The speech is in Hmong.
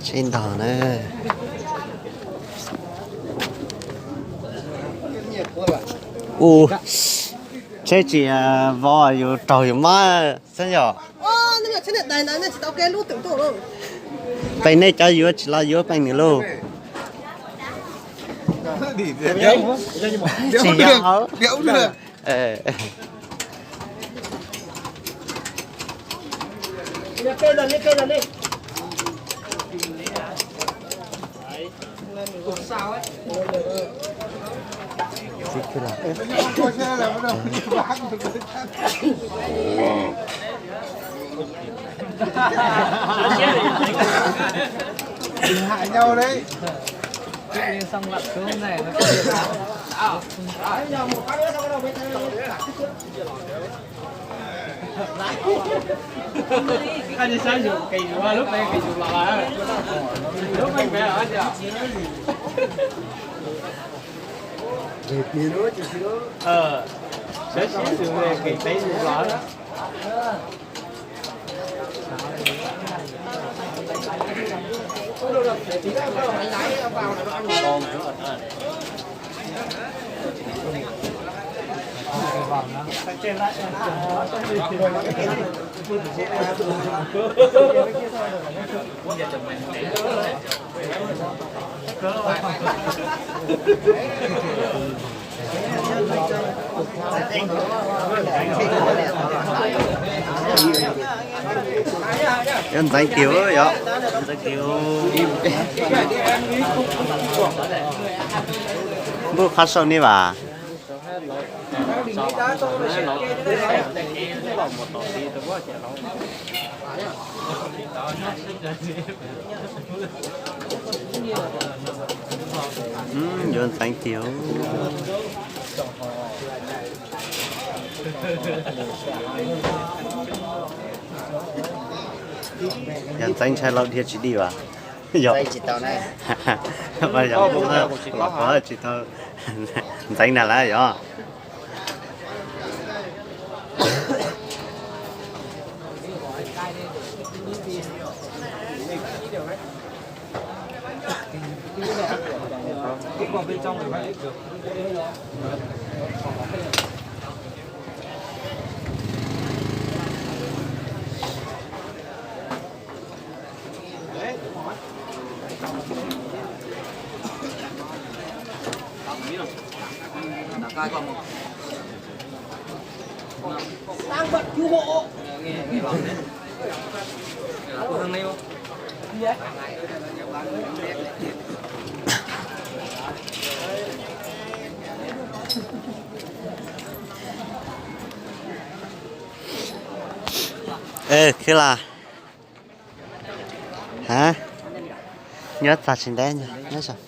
Sib ntog na. Ua, tsheb tsis vov yus raug yus mob xwb yom. Peb nej cov yuav tsis los yuav peb nws lauj. Tsis yog hauv. Hại nhau đấy. Yuav ntxeev kiag yom. Npuj qhov saum ni vas. Yuav ntxeev kiag. Yog ntxeev ntshai laus dhia tsis dim as. Yog, tsis tau ntxeev na lawm yog. Khib Las, nyob txog tsis ntev, nyob txog.